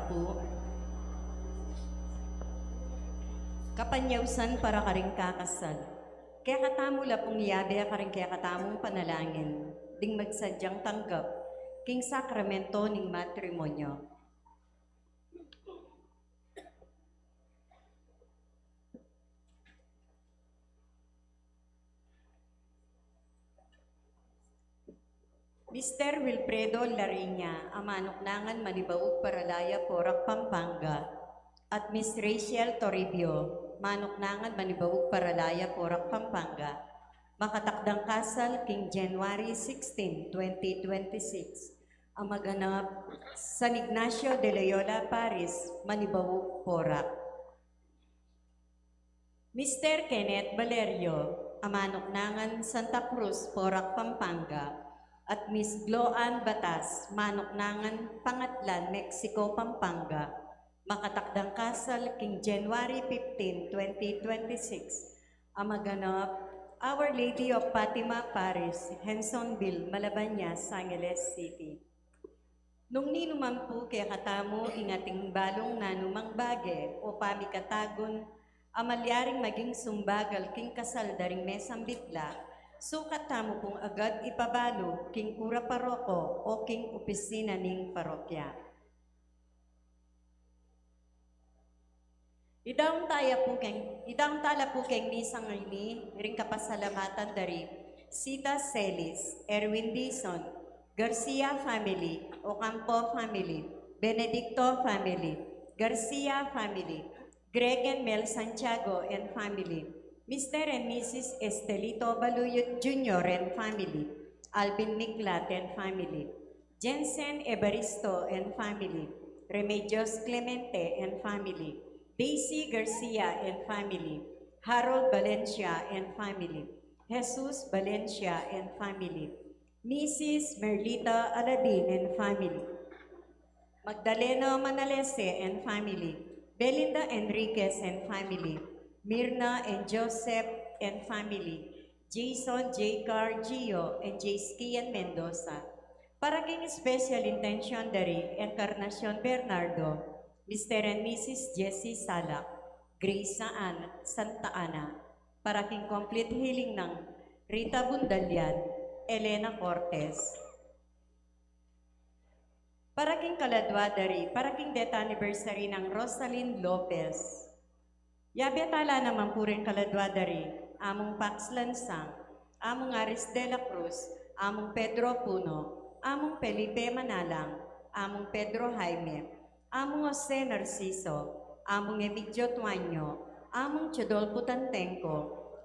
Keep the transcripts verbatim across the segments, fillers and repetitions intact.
Pu. Kapanyausan para karing kakasal. Kekatamu la pung yabe karing kekatamung panalangin ding magsadyang tanggap king sakramento ning matrimonyo. Mister Wilfredo Lariña, a manuknangan Manibaug, Paralaya, Porac, Pampanga, at Miss Rachel Toribio, manuknangan Manibaug, Paralaya, Porac, Pampanga, makatakdang kasal king January sixteen, twenty twenty-six, a maganap San Ignacio de Loyola Parish, Manibaug, Porac. Mister Kenneth Valerio, a manuknangan Santa Cruz, Porac, Pampanga, at Miss Gloan Batas, manuknangan Pangatlan, Mexico, Pampanga, makatakdang kasal king January fifteen, twenty twenty-six, a maganap Our Lady of Fatima Parish, Hensonville, Malabañas, Angeles City. Nung ninuman pu kekatamu ing ating balung nanumang bage o pamikatagun a malyaring maging sumbagal king kasal da ring mesambit la, sukat tamu pung agad ipabalu king kura paroko o king opisina ning parokya. Idaun taya pu keng, idaun tala pu keng misang ini ring kapasalamatan da ri Sita Celis, Erwin Dizon, Garcia family, Ocampo family, Benedicto family, Garcia family, Greg and Mel Santiago and family, Mister and Missus Estelito Baluyot Junior and family, Alvin Miklat and family, Jensen Evaristo and family, Remedios Clemente and family, Daisy Garcia and family, Harold Valencia and family, Jesus Valencia and family, Missus Merlita Aladin and family, Magdalena Manalese and family, Belinda Enriquez and family, Mirna and Joseph and family, Jason J Cargio and J Skian Mendoza. Para king special intention da ri Encarnacion Bernardo, Mister and Missus Jessie Salak, Grace Ann Santa Ana. Para king complete healing nang Rita Bundalian, Elena Cortez. Para king kaladua da ri, para king death anniversary nang Rosalyn Lopez. Yabe tala naman pu ring kaladua da ri, Among Pax Lansang, Among Aris de la Cruz, Among Pedro Puno, Among Felipe Manalang, Among Pedro Jaime, Among Jose Narciso, Among Emigdio Tuaño, Among Teodolfo Tantengco,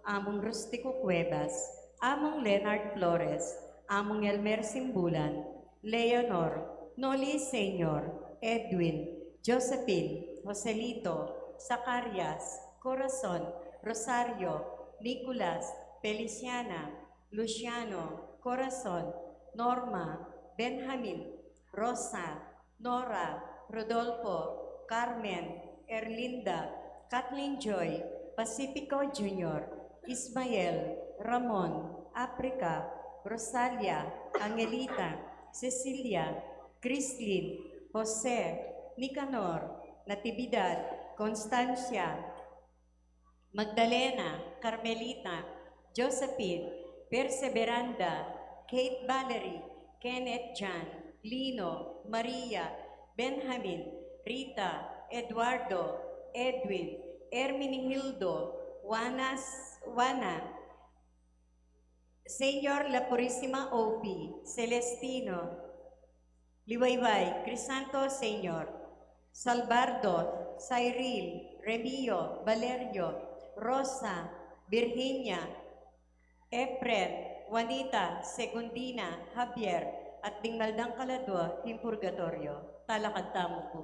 Among Rustico Cuevas, Among Leonard Flores, Among Elmer Simbulan, Leonor, Noli Senior, Edwin, Josephine, Joselito, Zacarias, Corazon, Rosario, Nicolas, Feliciana, Luciano, Corazon, Norma, Benjamin, Rosa, Nora, Rodolfo, Carmen, Erlinda, Kathleen Joy, Pacifico Junior, Ismael, Ramon, Africa, Rosalia, Angelita, Cecilia, Chrislyn, Jose, Nicanor, Natividad, Constancia, Magdalena, Carmelita, Josephine, Perseveranda, Kate Valerie, Kenneth John, Lino, Maria, Benjamin, Rita, Eduardo, Edwin, Herminihildo, Juana, Juana, Senior La Purisima O P, Celestino, Liwayway, Crisanto Senior, Salvador, Cyril, Remio, Valerio, Rosa, Virginia, Efren, Juanita, Segundina, Javier, at ding maldang kaladua king purgatorio. Talakad tamu pu.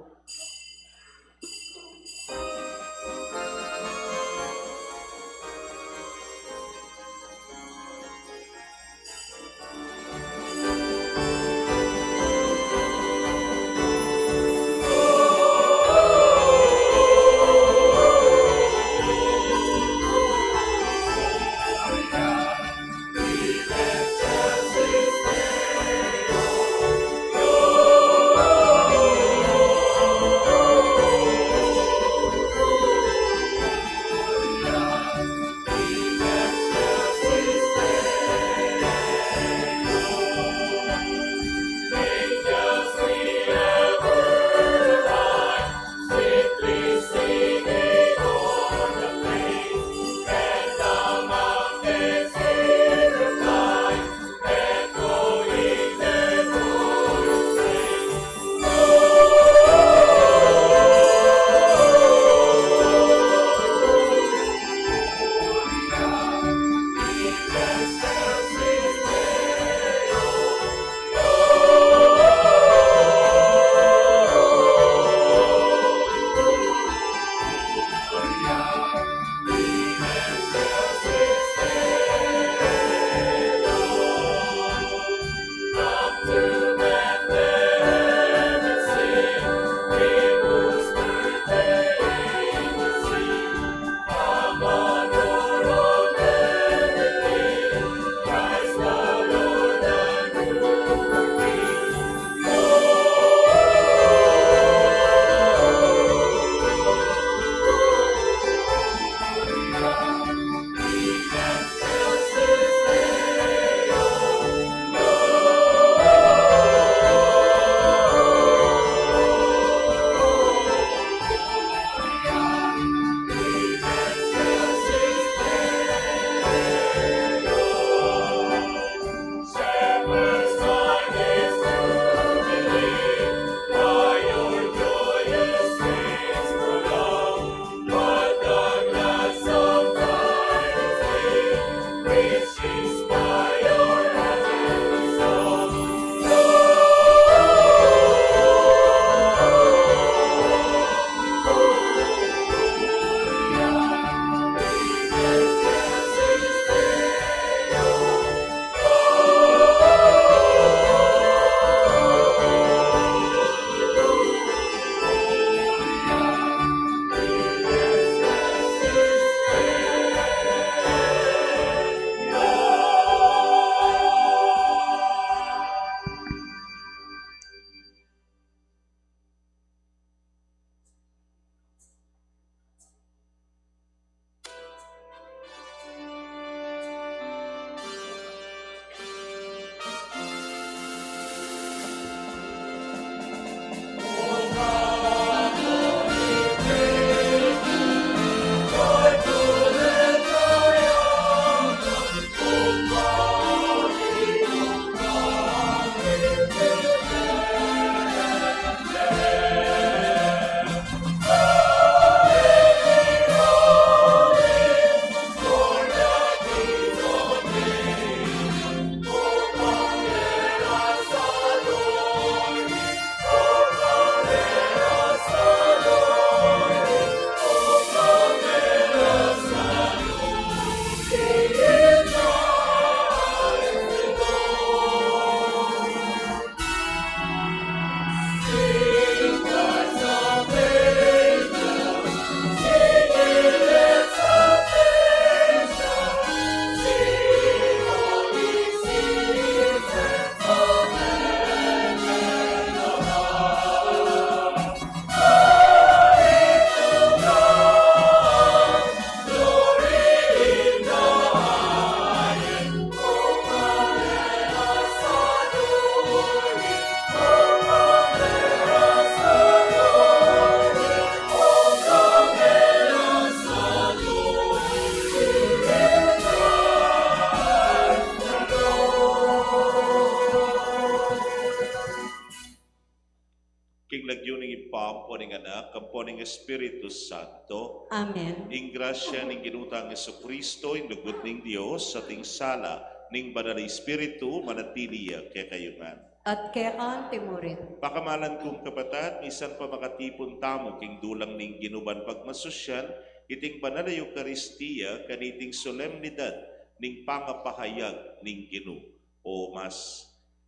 Kampo ning Espiritu Santo. Amen. Ing grasya ning Ginu tang Jesucristo, ing lugud ning Dios, at ing sala ning Banal a Espiritu, manatili ya kekayu ngan. At keka antimurin. Pakamalan kung kapatad, misan pa makatipun tamu king dulang ning Ginu ban pagmasusyan iting Banal a Eukaristia, kaniting solemnidad ning pangapahayag ning Ginu, o mas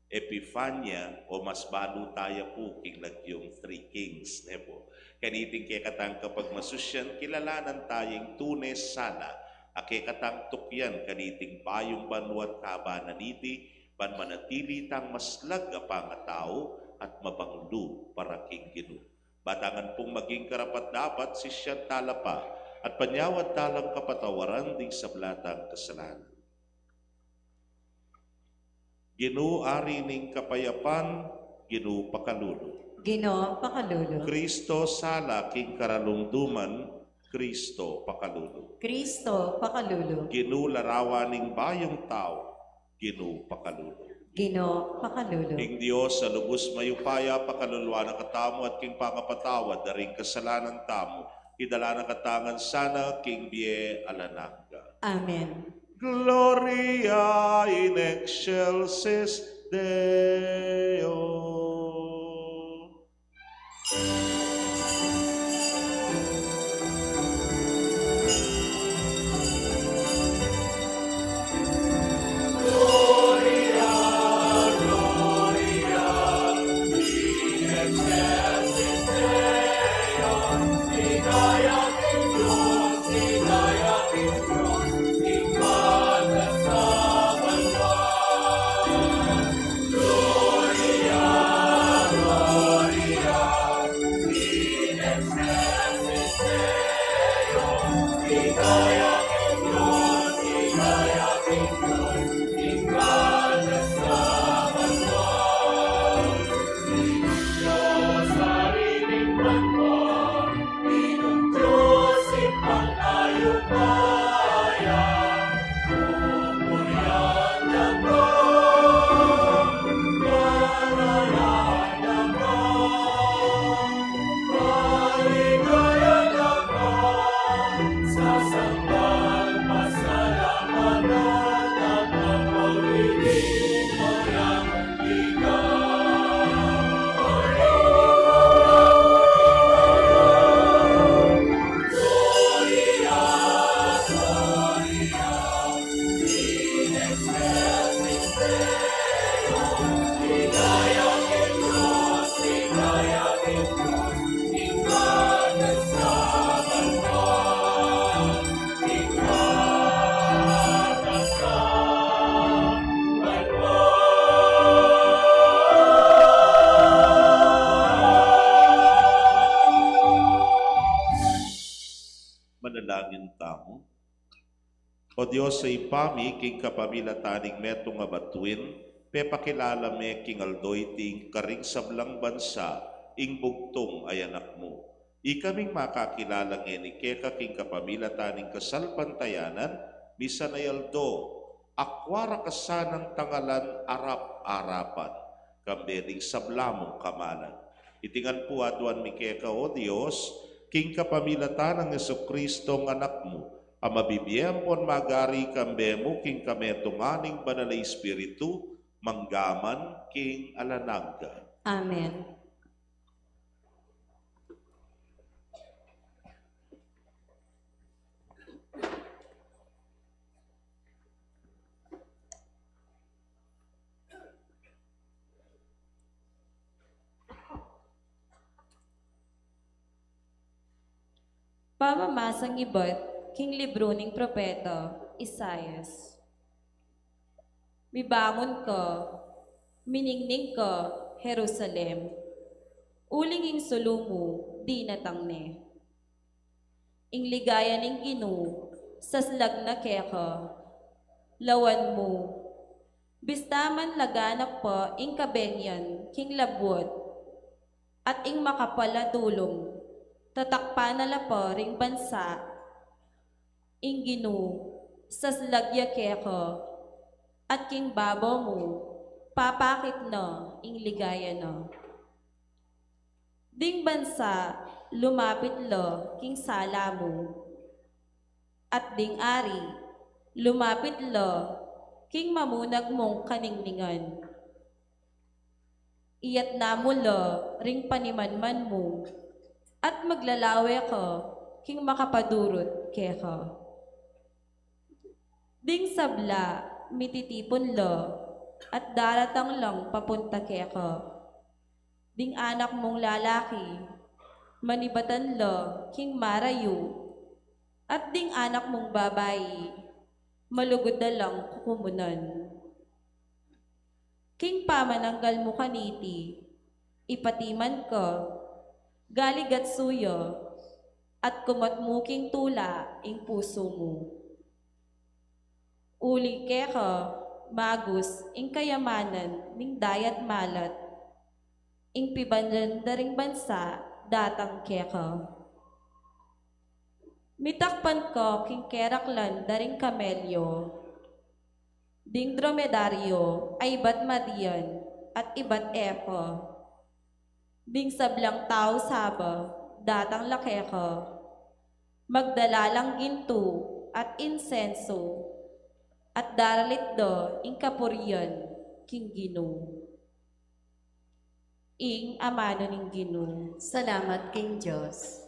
Epifania, o mas balu taya pu king lagyung Three Kings, ne pu. Kaniting kekatang kapagmasusyan, kilalanan taya ing tune sala a kekatang tukyan kaniting bayung banua at kabanan niti, ban manatili tang maslag a pangatau at mabanglu para king Ginu. Batangan pung maging karapat-dapat, sisian tala pa at panyawad talang kapatawaran ding sabla tang kasalanan. Ginu, Ari ning kapayapan, Ginu pakalulu. Ginu pakalulu. Kristo sala king karalumduman, Kristo pakalulu. Kristo pakalulu. Ginu larawan ning bayung tau, Ginu pakalulu. Ginu pakalulu. Ing Dios a lubus mayupaya pakaluluan na katamu at king pangapatawad da ring kasalanan tamu, idala na katamu ngan sana king bie alang angga. Amen. Gloria in excelsis Deo. Manalangin tamu. O Dios a Ibpa mi, king kapamilatan ning metung a batuin, pepakilala me king aldo iti ing karing sablang bansa ing bugtung a Anak mu. Ikaming makakilala ngeni keka king kapamilatan ning kasalpantayanan, misan a aldo, akua ra ka sanang tangalan arap-arapan, kambe ding sabla mung kamalan. Iti ngan pu aduan mi keka, O Dios, king kapamilatan nang Jesucristo a Anak mu, a mabibie ampon magari kambe mu king kametungan ning Banal a Espiritu, mangga man king alang angga. Amen. Pamamasang ibat king libru ning propeta Isaias. Mibangun ka, miningning ka, Jerusalem, uling ing sulu mu dinatang ne. Ing ligaya ning Ginu saslag na keka, lawan mu, bista man laganap pa ing kabenyan king labuad, at ing makapal a dulung tatakpan na la pa ring bansa. Ing Ginu saslag ya keka, at king baba mu papakit na ing ligaya na. Ding bansa lumapit la king sala mu. At ding ari, lumapit la king mamunag mung kaningningan. Iyatna mu la ring panimanman mu, at maglalawe ka king makapadurut keka. Ding sabla, mititipun la, at daratang lang papunta keka. Ding anak mung lalaki, manibatan la king marayu, at ding anak mung babai, malugud da lang kukumunan. King pamananggal mu kaniti, ipatiman ka, galigat suya, at kumat mu king tula ing pusu mu. Uli keka, magus ing kayamanan ning dayat malat, ing pibandan da ring bansa datang keka. Mitakpan ka king keraklan da ring kamelyo, ding dromedaryo a ibat madian at ibat efa. Ding sablang tau Saba datang la keka, magdala lang gintu at insenso, at daralit da ing kapurian king Ginu. Ing amanu ning Ginu. Salamat king Dios.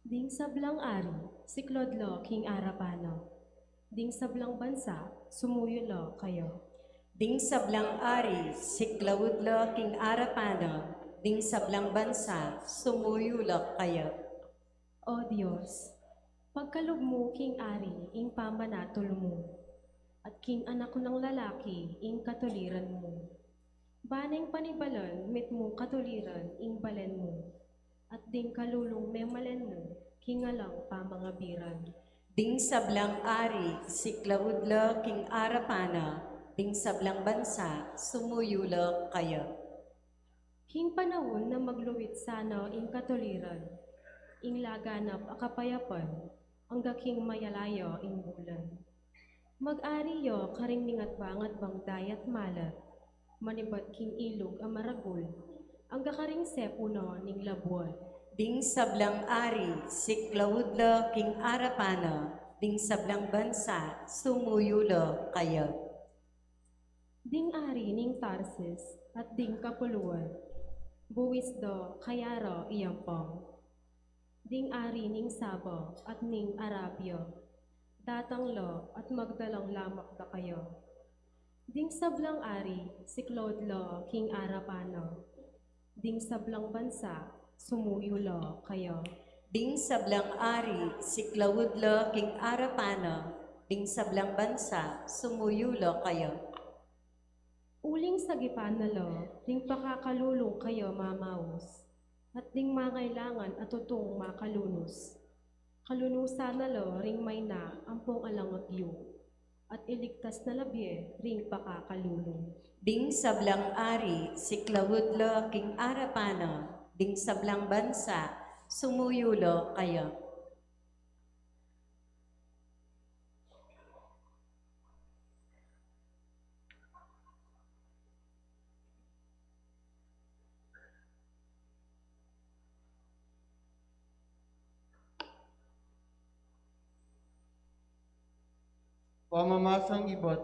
Ding sablang ari, siklaud la king arapan na. Ding sablang bansa, sumuyu la kaya. Ding sablang ari, siklaud la king arapan na. Ding sablang bansa, sumuyu la kaya. O Dios, pagkalub mu king ari ing pamanatul mu, at king anak nang lalaki ing katuliran mu. Baneng panibalan mitmung katuliran ing balen mu, at ding kalulung memalen mu king alang pamangabiran. Ding sablang ari, siklaud la king arapan na, ding sablang bansa, sumuyu la kaya. King panaun na magluwit sana ing katuliran, ing laganap a kapayapan, angga king mayalaya ing bulan. Mag-ari ya karing ningatba-ngatbang dayat malat, manibat king ilug a maragul, angga karing sepu na ning labuad. Ding sablang ari, siklaud la king arapan na, ding sablang bansa, sumuyu la kaya. Ding ari ning Tarsis at ding kapuluan, buwis da kaya ra iyampang. Ding ari ning Saba at ning Arabia, datang la at magdalang lamak da kaya. Ding sablang ari, siklaud la king arapan na. Ding sablang bansa, sumuyu la kaya. Ding sablang ari, siklaud la king arapan na. Ding sablang bansa, sumuyu la kaya. Uling sagipan na la ring pakakalulung kaya mamaus, at ding mangailangan a tutung makalunus. Kalunusan na la ring maina ampong alang agyu, at iligtas na la bie ring pakakalulung. Ding sablang ari, siklaud la king arapan na, ding sablang bansa, sumuyu la kaya. Pamamasang ibat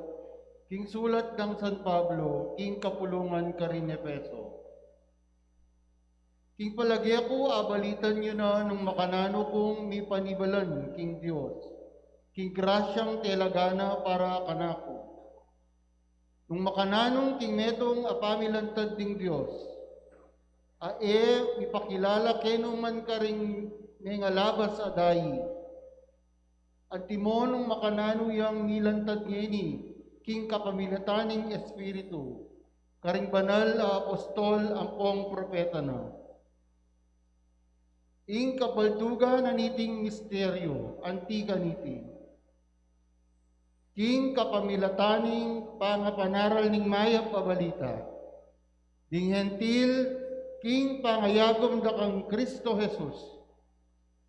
king sulat nang San Pablo king kapulungan karin Efeso. King palage ku, abalitan yu na nung makananu kung mipanibalan king Dios, king grasyang telaga na para kanaku. Nung makananu king metung a pamilantad ning Dios, a e mipakilala kenu man karing mengalabas a dayi. Antimo nung makananu yang milantad ngeni king kapamilatan ning Espiritu, karing banal a apostol ampong propeta na. Ing kabaldugan na niting misteryu, anti kaniti. King kapamilatan ning pangapanaral ning mayap a balita, Ding Hentil, king pangayagum da kang Kristo Jesus,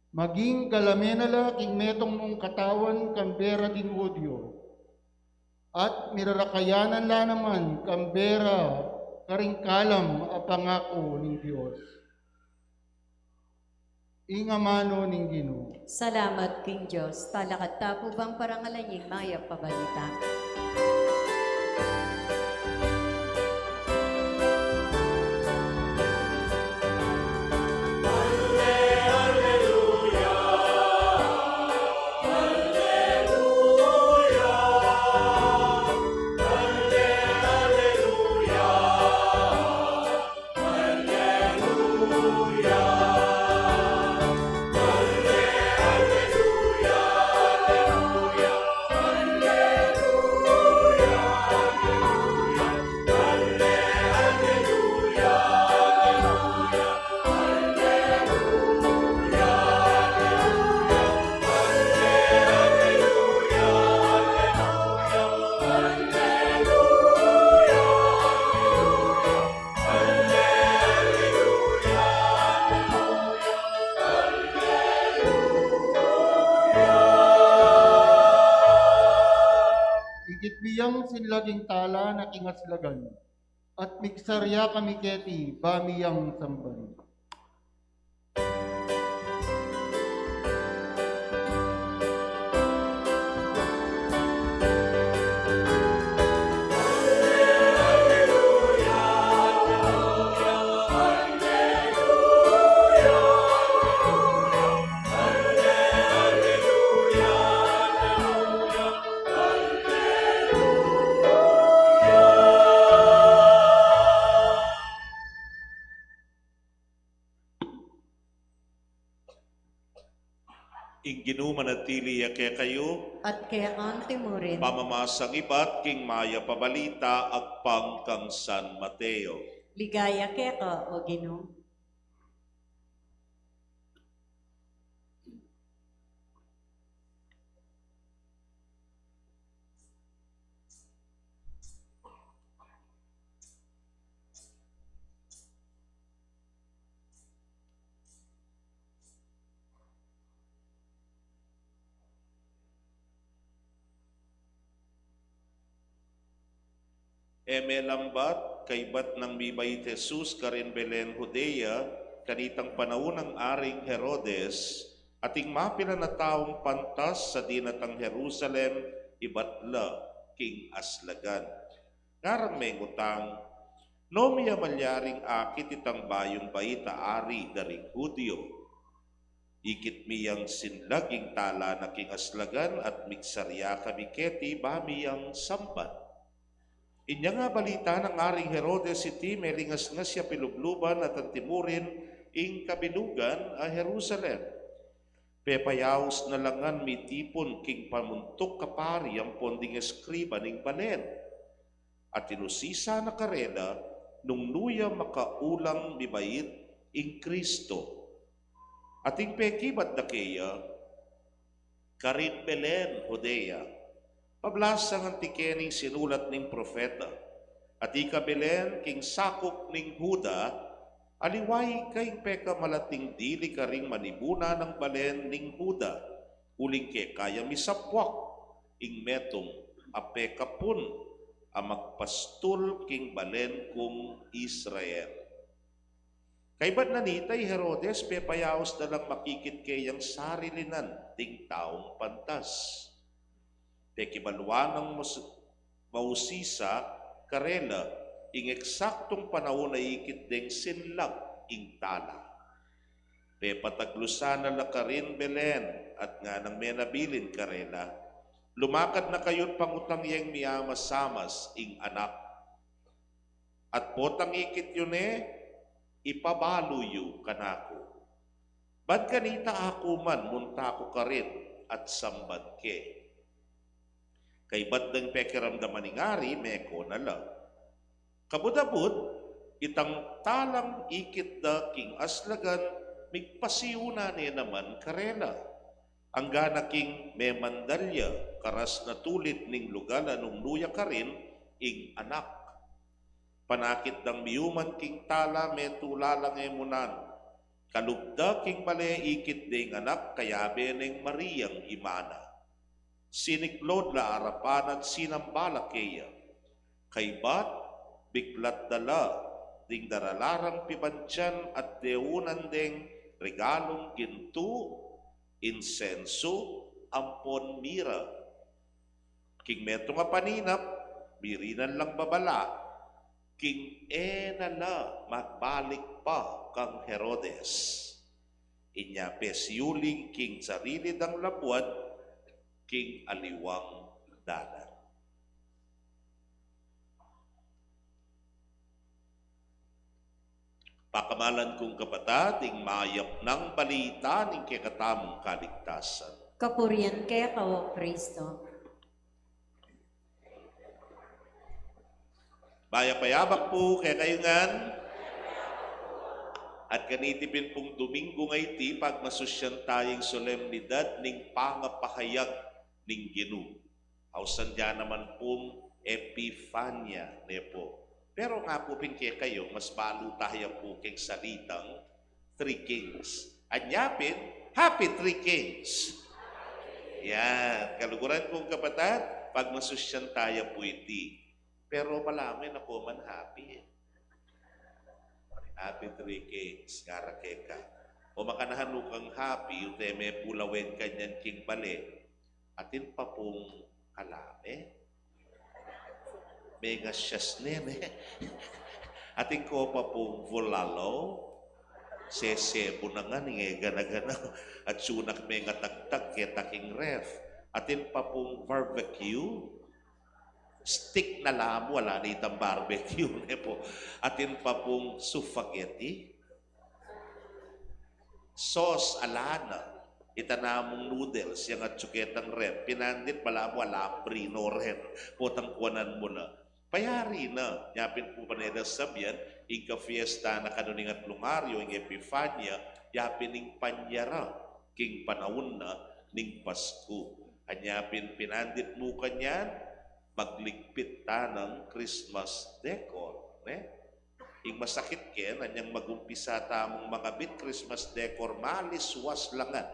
maging galame na la king metung mung katawan kambe ra ding Judio, at mirarakayanan la naman kambe ra karing kalam a pangaku ning Dios. Ing amanu ning Ginu. Salamat king Dios. Talakad ta pu bang parangalan ya ing mayap a balita. Ikit mi yang sinlag ing tala na king aslagan, at migsarya kami keti ba mi yang samban. Ing Ginu manatili ya kekayu. At keka mu rin. Pamamasang ibat king mayap a balita agpang kang San Mateo. Ligaya keka, O Ginu. E melambat, kaybat nang mibait Jesus karin Belen, Judea, kanitang panaun nang Aring Herodes, ating mapilan a taung pantas a dinatang Jerusalem ibat la king aslagan. Ngarang mengutang, "Nu mi a malyaring akit itang bayung bait a ari da ring Judio? Ikit mi yang sinlag ing tala na king aslagan at migsarya kami keti ba mi yang samban." Inya nga balita nang Aring Herodes iti, melingasngas ya pilubluban at antimurin ing kabilugan a Jerusalem. Pepayaus na la ngan mitipun king pamuntuk a pari ampon ding eskriba ning balen. At inusisa na karela nung nu ya makaulang mibait ing Kristo. At ing pekibat da keya, "Karin Belen, Judea, pablasang anti keni ing sinulat ning propeta, 'At ika Belen, king sakup ning Juda, aliwa ika ing pekamalating dili karing manibunan nang balen ning Juda, uling keka ya misapwak ing metung a pekapun a magpastul king balen kung Israel.'" Kaybat na nita, i Herodes pepayaus da lang makikit keyang sarilinan ding taung pantas. Pekibaluan nang mus-, mausisa karela ing eksaktung panaun a ikit deng sinlag ing tala. Pepataglusan na la karin Belen at nganang menabilin karela, "Lumakad na kayu't pangutang yeng miamasamas ing anak. At potang ikit yu ne, ipabalu yu kanaku. Ban kanita aku man munta ku karin at samban ke." Kaybat deng pekiramdaman ning ari, meko na la. Kabud-abud, itang talang ikit da king aslagan, migpasiuna ne naman karela. Angga na king memandal ya karas na tulid ning lugal a nung nu ya karin ing anak. Panakit dang miyuman king tala, metula lang e mu nanu. Kalub da king bale ikit deng anak, kayabe neng Mariang ima na. Siniklod la arapan at sinamba la keya. Kaybat, biklat da la ding daralarang pibantian at deunan deng regalung gintu, insensu, ampon mira. King metung a paninap, mirinan lang babala, king e na la magbalik pa kang Herodes. Inya pe siyuling king sarili dang labuad king aliwang dalan. Pakamalan kung kapatad, ing mayap nang balita ning kekatamung kaligtasan. Kapurian keka, O Kristo. Mayap a yabak pu kekayu ngan. At kaniti pin pung Domingo ngeni, pagmasusyan taya ing solemnidad ning pangapahayag ning Ginu. Ausan da naman pung Epifania, ne pu. Pero nga pu pin kekayu, mas balu taya pu keng salitang Three Kings. Anya pin, Happy Three Kings. Yan, kaluguran kung kapatad, pagmasusyan taya pu iti. Pero balamu e na ko man happy e. Happy Three Kings, ngara keka. O makananu kang happy, ute me pu lawen kanyan king bale. Atin pa pung kalame. Mengasyas ne, ne. Atin ko pa pung bulalo. Sese bu na nga ning e gana-gana. At sunak mengatagtag keta king ref. Atin pa pung barbecue. Stick na la mu, ala ne itang barbecue, ne pu. Atin pa pung spaghetti. Sauce, ala na. Ita namung noodles, yang atsu ketang ref. Pinandit, balamu alambre no rin. Potang kuanan mu na. Payari na. Nya pin pu pane da sabian, ing kafiesta na kanu ning atlung aryu, ing Epifania, ya pin ing panyara king panaun na ning Pasku. Anya pin pinandit mu kanyan, magligpit ta nang Christmas decor, ne? Ing masakit ken, anyang magumpisa tamung mangabit Christmas decor, maliswas la ngan.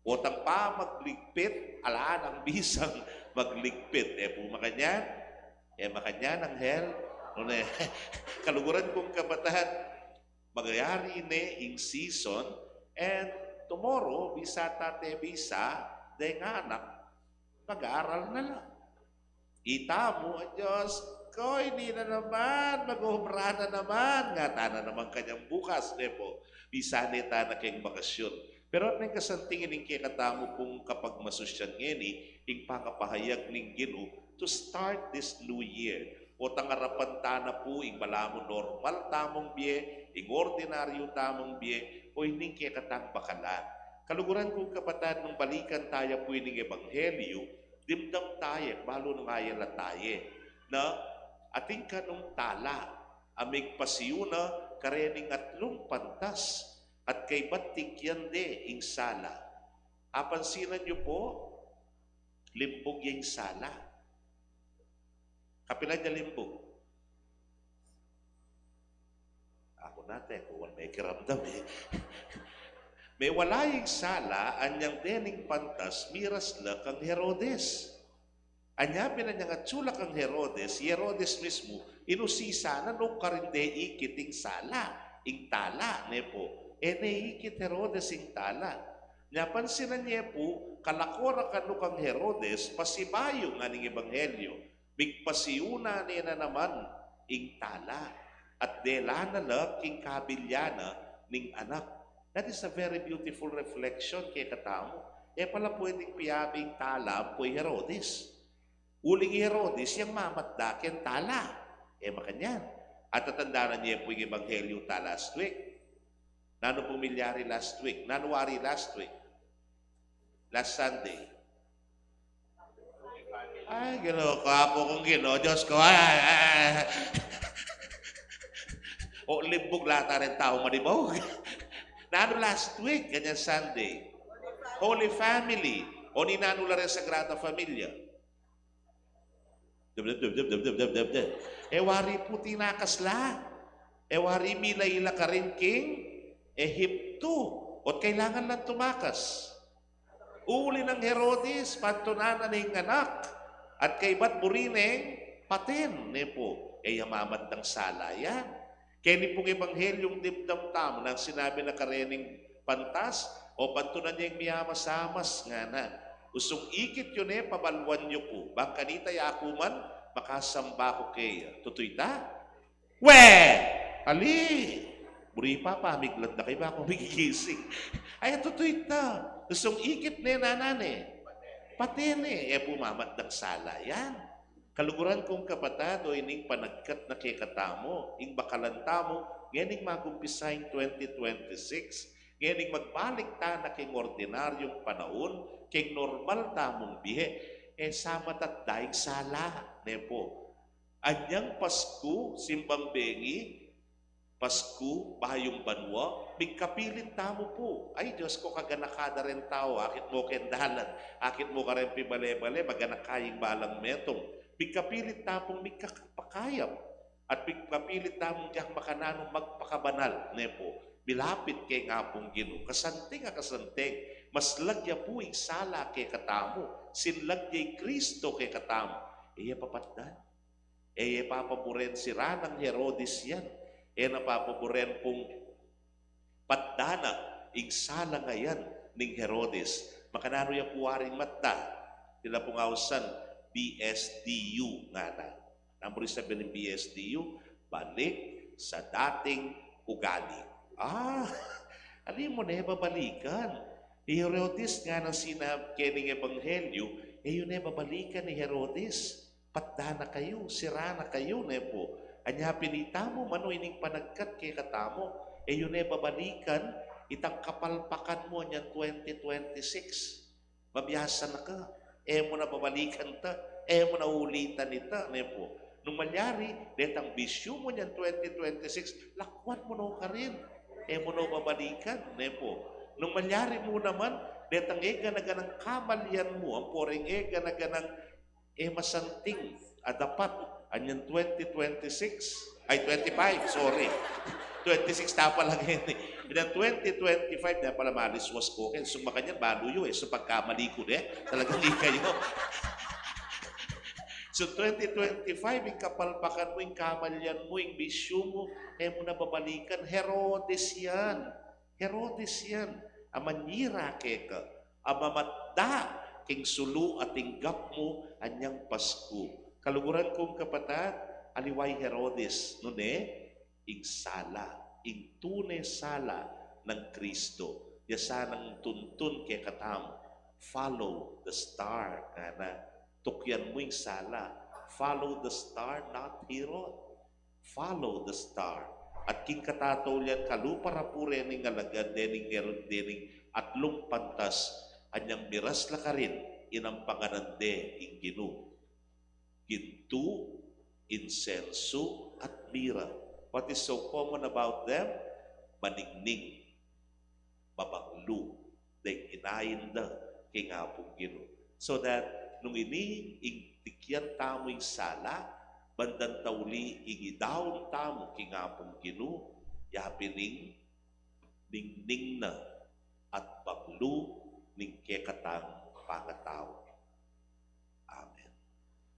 Potang pamagligpit, ala nang bisang magligpit. E pu makanyan? E makanyan, anghel? Nune, kaluguran kung kapatad, magyari ne ing season, and tomorrow, bisa ta te bisa, deng anak, mag-aral na la. Ita mu, "Diyos ko, ini na naman, mag-obra na naman." Ngata na naman kanyang bukas, ne pu. Bisa ne ta na keng bakasyon. Pero atin kasanting ing kekatamu pung kapagmasusyan ngeni, ing pangapahayag ning Ginu, to start this new year. Potang arapan ta na pu ing balamu normal tamung bie, ing ordinaryu tamung bie, o ining kekatang bakalan. Kaluguran kung kapatad, nung balikan taya pu ining ebanghelyu, dimdam taya, balu nung ayala taya, na atin kanung tala a migpasiuna karening atlung pantas, at kaybat tikyan de ing sala. Apansinan yu pu, limbug ya ing sala. Kapilan ya limbug? Aku nate, aku wan mekiramdam e. Mewala ing sala, anyang dening pantas, miras la kang Herodes. Anya pin anyang atsu la kang Herodes, i Herodes mismu, inusisa na nung karin de ikit ing sala, ing tala, ne pu. E ne ikit Herodes ing tala. Nya pansinan ye pu, kalako ra kanu kang Herodes, pasibayu ngan ning ebanghelyu. Migpasiuna ne na naman ing tala, at dela na la king kabilya na ning anak. That is a very beautiful reflection kekatamu. E pala pwedeng piyabe ing tala ampo i Herodes. Uling i Herodes yang mamatda keng tala. E makanyan. At tatandanan ye pu ing ebanghelyu ta last week. Nanu pung milyari last week? Nanu wari last week? Last Sunday. Ay, Ginu ko, Apu kung Ginu, Diyos ko, ay, ay, ay. O, limbug la ta rin tau manibaug. Nanu last week, kanyan Sunday? Holy Family. O, ninanu la rin Sagrada Familia? E wari pu tinakas la. E wari mila-ila karin king Ehiptu. O't kailangan lang tumakas. Uli nang Herodes, pantunan na ning anak. At kaybat buri neng paten, ne pu. E ya mamaddang sala yan. Keni pung ebanghelyung dimdam tamu, nang sinabi na karening pantas, o pantunan yeng miyamas-amas, ngana. Usung ikit yu ne, pabaluan yu pu. Bang kanita ya ku man, makasamba ku keya. Tutu ita? We! Ali! Buri pa, pamiglad na kay baku migigising. Ay, tutu ita. Usung ikit ne, nana ne. Paten ne. E pu mamaddang sala yan. Kaluguran kung kapatad, o ining panagkat na kekatamu, ing bakalan tamu, ngening mag-umpisa ing twenty twenty-six, ngening magbalik ta na king ordinaryung panaun, king normal tamung bie, e sa matatda ing sala, ne pu. Anyang Pasku, simbang bengi, Pasku, bayung banua, migkapilit tamu pu. Ay, Dios ku, kaganaka da ring tau, akit mu keng dalan, akit mu kareng pibale-bale, maganaka ing balang metung. Migkapilit ta pung migkapakayap, at migkapilit tamung diak makananu magpakabanal, ne pu. Milapit keng Apung Ginu, kasanting a kasanting, maslag ya pu ing sala kekatamu, sinlag ya i Kristo kekatamu. E ya papatdan. E ya papaburen sira nang Herodes yan. E na papaburen pung patdan na ing sala ngayan ning Herodes. Makananu ya pu waring matda? Tila pung ausan, B S D U ngana. Nanu ring sabi ning B S D U? Balik sa dating ugali. Ah, ali mu ne babalikan. I Herodes ngana, sinab-, kening ebanghelyu, e yu ne babalikan i Herodes. Patdan na kayu, sira na kayu, ne pu. Anya pin itamu, manu ining panagkat kekatamu, e yu ne babalikan itang kapalpakan mu anyang twenty twenty-six. Mabiasa na ka, e mu na babalikan ta, e mu na ulitan ita, ne pu. Nung malyari, detang bisyu mu anyang twenty twenty-six, lakwan mu no karin. E mu no babalikan, ne pu. Nung malyari mu naman, detang e gana-ganang kamalian mu, ampo reng e gana-ganang e masanting a dapat, anyang twenty twenty-six, ay, twenty-five, sorry. Twenty-six ta pala ngeni. Inyang twenty twenty-five, ne pala maliswas ku ken. Sung makanyan, balu yu e. Sung pagkamali ku de, talagang ikayu. So, twenty twenty-five, ing kapalpakan mu, ing kamalian mu, ing bisyu mu, e mu na babalikan. Herodes yan. Herodes yan, a manyira keka, a mamatda king sulu a tinggap mu anyang Pasku. Kaluguran kung kapatad, aliwa i Herodes, nune, ing sala, ing tune sala nang Kristo. Ya sanang tuntun kekatamu, follow the star, ngana. Tukyan mu ing sala, follow the star, not Herod. Follow the star. At king katataulian kalupa ra pu rening alagad dening Herod, dening atlung pantas, anyang miras la karin, inampanganan de ing Ginu. Gintu, insensu, at mira. What is so common about them? Maningning, mabanglu deng inain da king Apung Ginu. So that nung ini ing tikyan tamu ing sala, bandang tauli ing idaun tamu king Apung Ginu, yapin ing ningning na at banglu ning kekatang pangatau. Amen.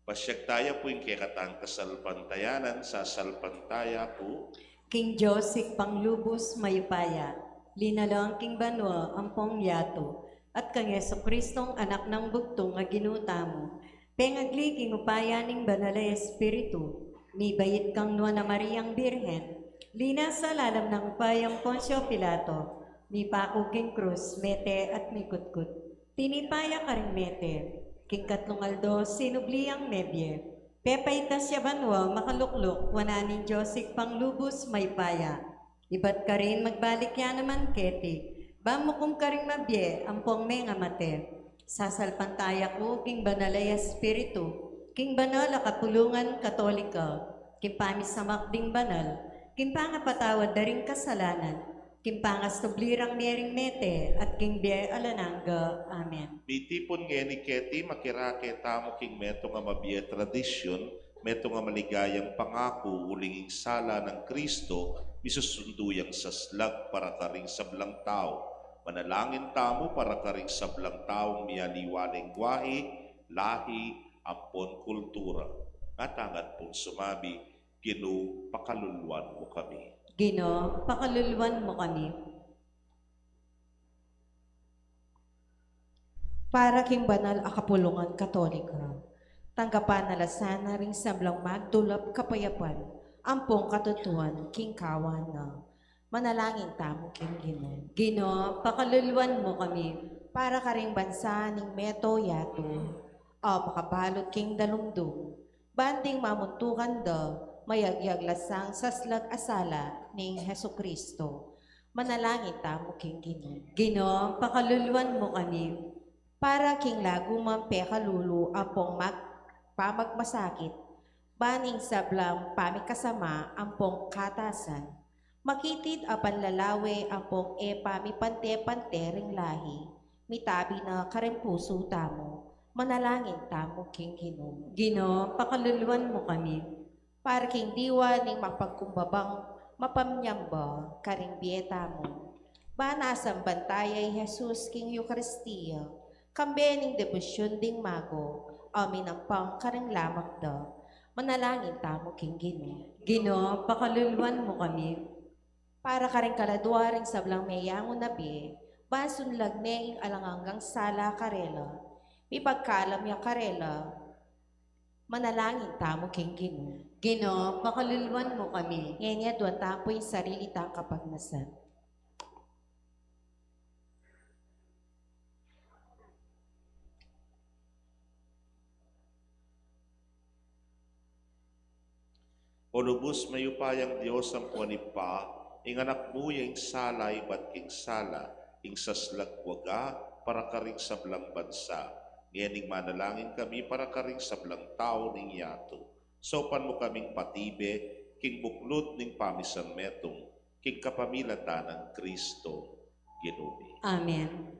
Pasyag taya pu ing kekatang kasalpantayanan, sasalpantaya ku. King Dios Ibpang lubus mayupaya, linalang king banua ampong yatu, at kang Jesucristong Anak nang bugtung a Ginu tamu, pengagli king upaya ning Banal a Espiritu, mibait kang Nuan a Mariang Birhen, linasa lalam nang upayang Poncio Pilato, mipaku king krus, mete at mikutkut. Tinipa ya karing mete, king katlung aldo sinubli yang mebie, pepaitas ya banua, makalukluk wanan ning Dios Ibpang lubus mayupaya. Ibat karin magbalik ya naman keti, ba mukum karing mabie ampong mengamate. Sasalpantaya ku king Banal a Espiritu, king banal a kapulungan Katolika, king pamisamak ding banal, king pangapatawad da ring kasalanan, King pangasubli rang mie ring mete, at king bie alang angga. Amen. Mitipun ngeni keti, makirake tamu king metung a mabie tradisyun, metung a maligayang pangaku, uling ing sala nang Kristo, misusundu yang saslag para karing sablang tau. Manalangin tamu para karing sablang taung mialiwa lengguahe, lahi, ampon kultura. Ngatang at pung sumabi, Ginu, pakaluluan mu kami. Ginu, pakaluluan mu kami. Para king banal a kapulungan Katolika, tanggapan na la sana ring sablang magdulap kapayapan ampong katutuan king kawan na. Manalangin tamu king Ginu. Ginu, pakaluluan mu kami. Para karing bansa ning meto yatu a makabalut king dalumdum, ban ding mamuntukan da, mayagyag la sang saslag a sala ning Jesucristo. Manalangin tamu king Ginu. Ginu, pakaluluan mu kami. Para king lagu mang pekalulu ampong mag-, pamagmasakit, ban ing sablang pamikasama ampong katasan, makitid a panlalawe ampong e pamipante-pante ring lahi, mitabi na karing pusu tamu. Manalangin tamu king Ginu. Ginu, pakaluluan mu kami. Para king diwa ning mapagkumbabang mapamyamba karing bie tamu, ban asamban taya i Jesus king Eukaristia, kambe ning debosyun ding mago a minampang karing lamak da. Manalangin tamu king Ginu. Ginu, pakaluluan mu kami. Para karing kaladua ring sablang meyangu na bie, ban sunlag ne ing alang anggang sala karela, mipagkalam ya karela. Manalangin tamu king Ginu. Ginu, pakaluluan mu kami. Ngeni aduan tamu pu ing sarili tang kapagnasan. O lubus mayupayang Dios ampon Ibpa, ing Anak mu ya ing sala ibat king sala, ing saslag waga para karing sablang bansa. Ngening manalangin kami para karing sablang tau ning yatu. Saupan mu kaming patibe king buklud ning pamisan metung, king kapamilatan nang Kristo Ginu mi. Amen.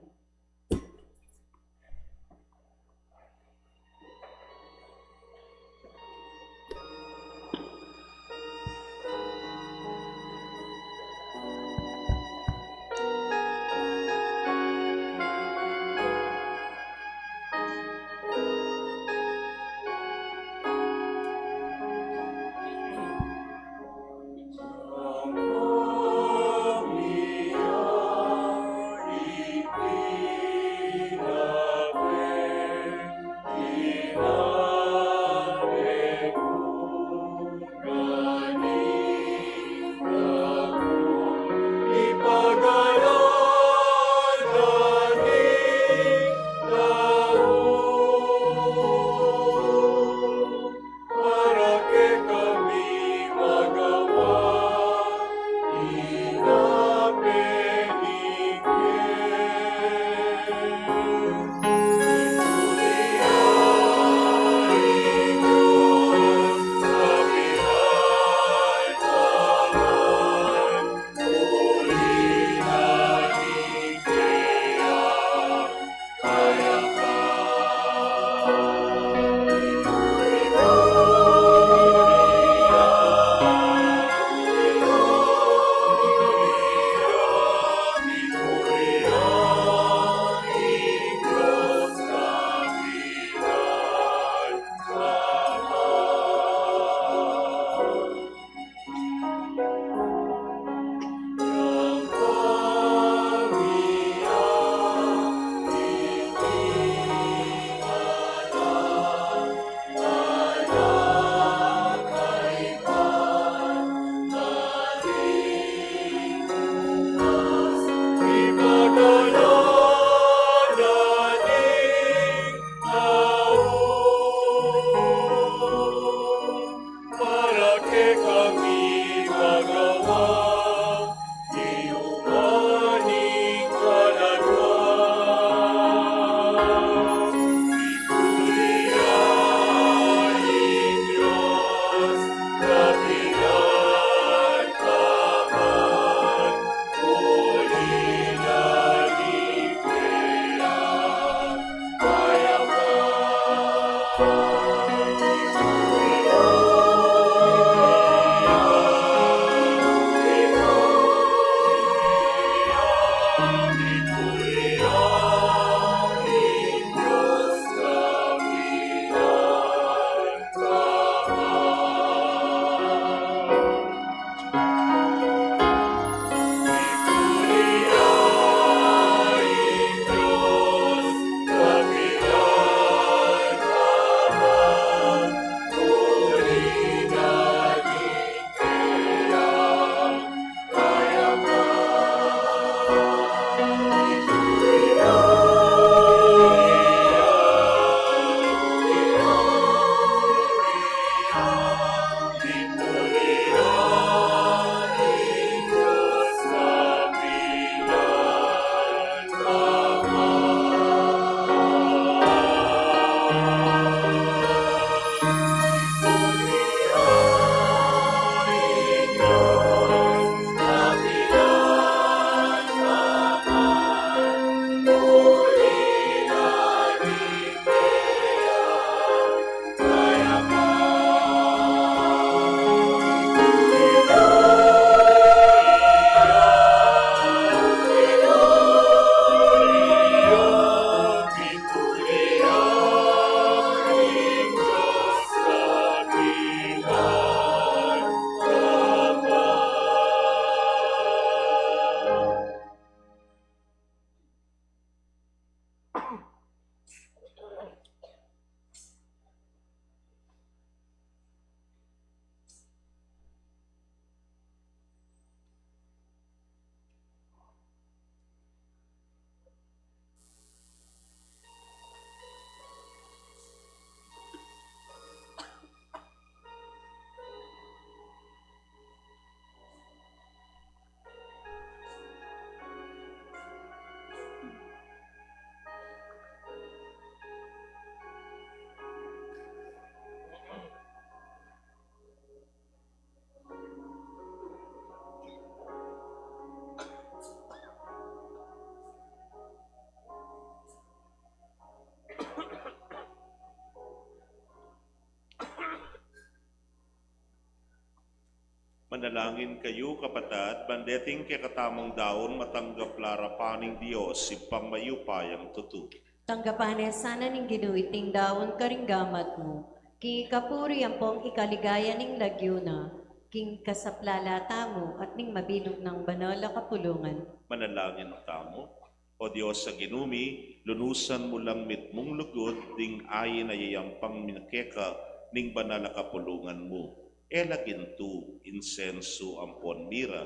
Manalangin kayu, kapatad, ban deting kekatamung daun matanggap la ing arapan ning Dios, Ibpang mayupayang tutu. Tanggapan na sana ning Ginu iting daun karing gamat mu, king ikapuri ampong ikaligaya ning lagyu na, king kasaplalan tamu at ning mabilug nang banal a kapulungan. Manalangin tamu. O Dios a Ginu mi, lunusan mu lang mitmung lugud ding ain a yayampang mi keka ning banal a kapulungan mu. E la gintu, insensu ampon mira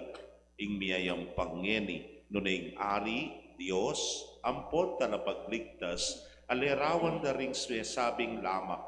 ing miyayampang ngeni, nune ing Ari, Dios ampon Talapagligtas a larawan da ring sinasabing lamak.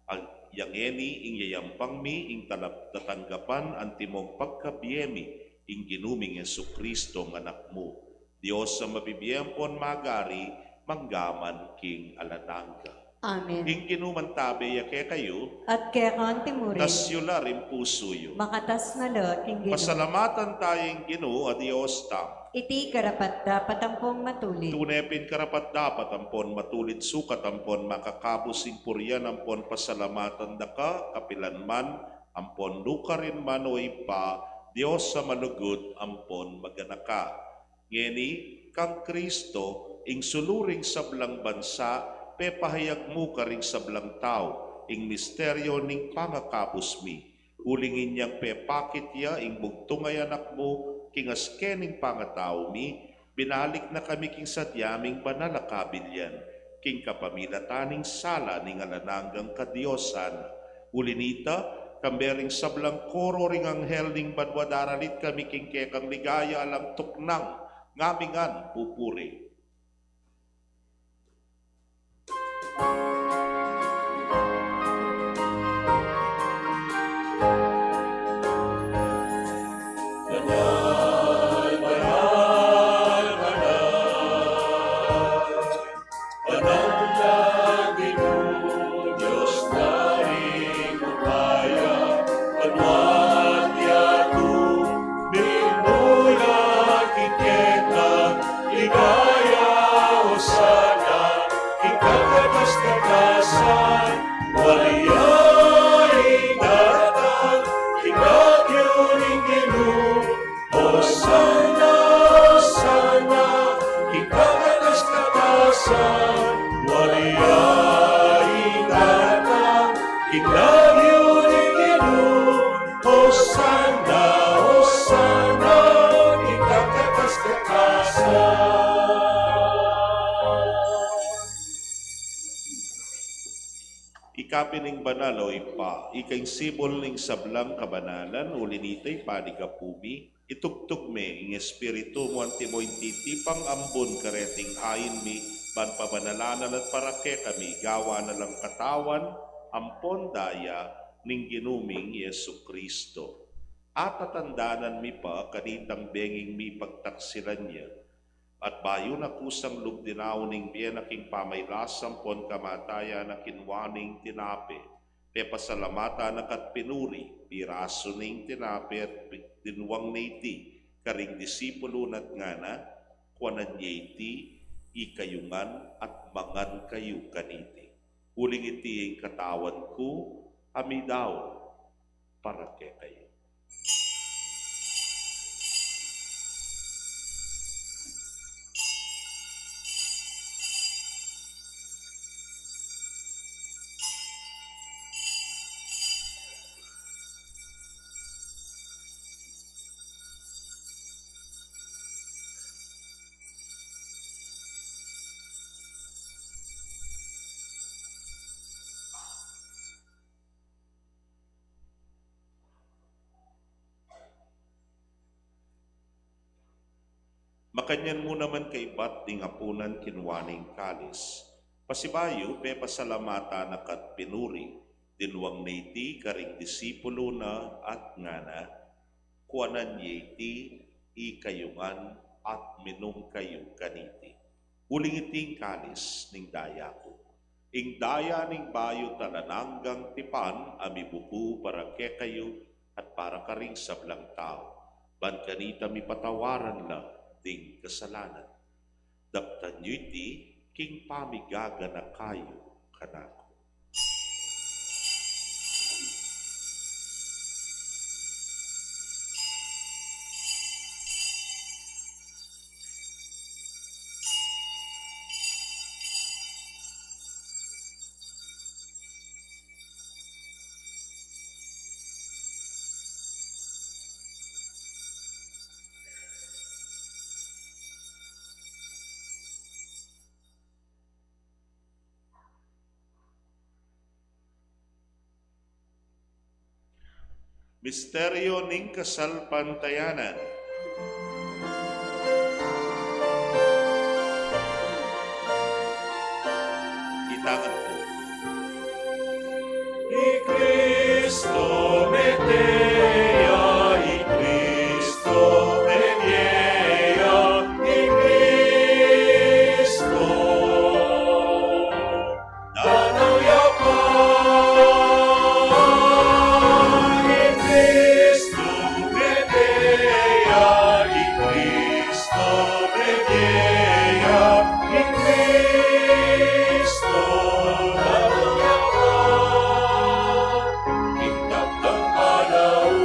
Ag-, ya ngeni ing yayampang mi ing talap-, tatanggapan antimong pagkabie mi ing Ginu ming Jesucristo a Anak mu. Dios a mabibie ampon mag-ari, mangga man king alang angga. Amen. Ing Ginu mantabe ya kekayu. At keka antimurin. Itas yu la ring pusu yu. Makatas na la king Ginu. Pasalamatan taya ing Ginu a Dios tamu. Iti karapat-dapat ampon matulid. Tune pin karapat-dapat ampon matulid, sukat ampon makakabus ing purian ampon pasalamatan da ka, kapilan man, ampon nukarin man, o Ibpa, Dios a malugud ampon maganaka. Ngeni, kang Kristo, ing sulu ring sablang bansa, pepahayag mu karing sablang tau ing misteryo ning pangakabus mi. Uling inyang pepakit ya ing bugtung a Anak mu king aske ning pangatau mi, binalik na kami king sadya ming banal a kabilyan, king kapamilatan ning sala ning alang anggang kadiosan. Uli nita, kambe ring sablang koro ring anghel ning banua, daralit kami king kekang ligaya alang tuknang, ngamingan pupuri. Banal, banal, banal. Banal a Ginu, Dios na ning upaya, banua at yatu, minula king keka, ligaya, Hosana, king kakatas-katasan, Maria, ing datang king lagyu ning Ginu, Hosanna, Hosanna, king kakatas-katasan. Maria, ing datang king lagyu ning Ginu, Hosanna, Hosanna, king kakatas-katasan. Ika pin ing banal, o Ibpa, ika ing sibul ning sablang kabanalan, uli na nita, Ibpa, ning apu mi, itubud me ing Espiritu mu antimo ing titipang ambun kareting ain mi, ban pabanalan na la at para kekami gawan na lang katawan ampon daya ning Ginu ming Jesucristo. Atatandanan mi pa kanitang benging mipagtaksilan ya, at bayu na kusang lub dinaun ing bie na king pamailas ampon kamatayan na kinua ne ing tinape, pepasalamatan na ka't pinuri, pirasu ne ing tinape at pi-, dinwang ne iti karing disipulu na at ngana, kuanan ye iti ikayu ngan at mangan kayu kaniti. Uling iti ing katawan ku a midaun para kekayu. Makanyan mu naman kaibat ding apunan kinua ne ing kalis, pasibayu pepasalamatan na ka't pinuri, dinwang ne iti karing disipulu na at ngana, kuanan ye iti ikayu ngan at minum kayu kaniti. Uling iti ing kalis ning daya ku, ing daya ning bayu't alang anggang tipan a mibubu para kekayu at para karing sablang tau, ban kanita mipatawaran la ding kasalanan. Daptan yu iti king pamigaganaka yu kanaku. Misteryo ning kasalpantayanan. Itangan ku. I Kristo mete ya, i Kristo mete ya, i Kristo datang ya pa. I Kristo mete ya, i Kristo mete ya, i Kristo datang ya pa. Ing datang panaun.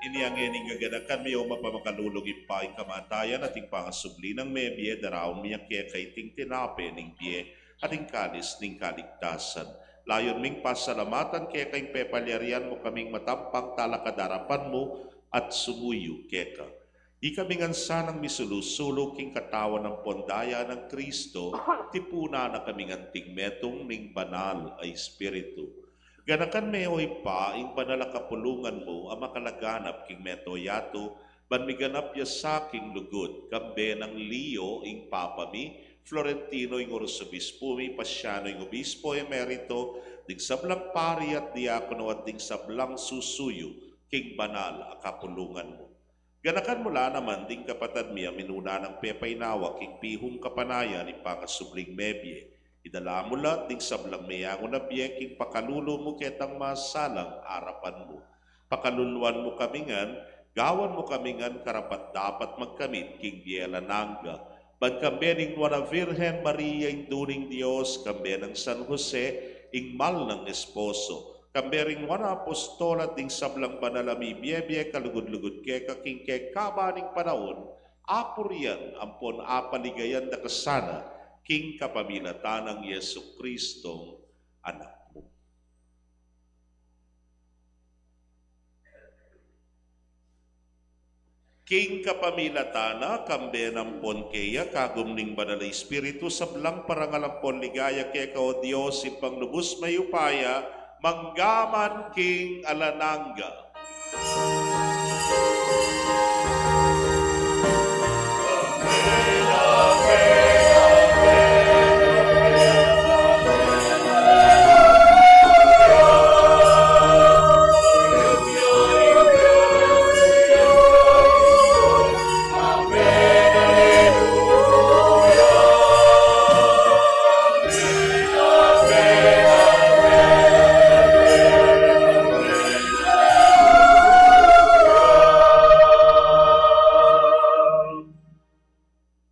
Inya ngening gaganakan mi, o mapamakalulung Ibpa, ing kamatayan at ing pangasubli nang mebie, daraun mi ya keka iting tinape ning bie at ing kalis ning kaligtasan. Layun ming pasalamatan keka ing pepalyarian mu kaming matampang talakad king arapan mu at sumuyu keka. Ikami ngan sanang misulu-sulu king katawan ampon daya nang Kristo, tipunan na kaming anting metung ning Banal a Espiritu. Ganakan me, o Ibpa, ing banal a kapulungan mu a makalaganap king mabilug a yatu, ban miganap ya sa king lugud, kambe nang Leo ing Papa mi, Florentino ing Arsobispo mi, Pasiano ing Obispo Emerito, ding sablang pari at diakono at ding sablang susuyu king banal a kapulungan mu. Ganakan mu la naman ding kapatad mi a minuna nang pepainawa king pihung kapanayan ning pangasubling mebie. Idala mu la ding sablang meyangu na bie king pakalulu mu ketang masalang arapan mu. Pakaluluan mu kami ngan, gawan mu kami ngan karapat-dapat magkamit king bie alang angga, Ban kambe ning Nuan a Virgen Maria, Indu ning Dios, kambe nang San Jose, ing mal nang esposo, kambe ring nuan a apostol at ding sablang banal a mibie-bie kalugud-lugud keka king kekaba ning panaun, apurian ampon apaligayan da ka sana king kapamilatan nang Jesucristo, Anak mu. King kapamilatan na, kambe nampon keya, kagum ning Banal a Espiritu, sablang parangal ampon ligaya keka, O Dios, Ibpang lubus mayupaya, mangga man king alang angga.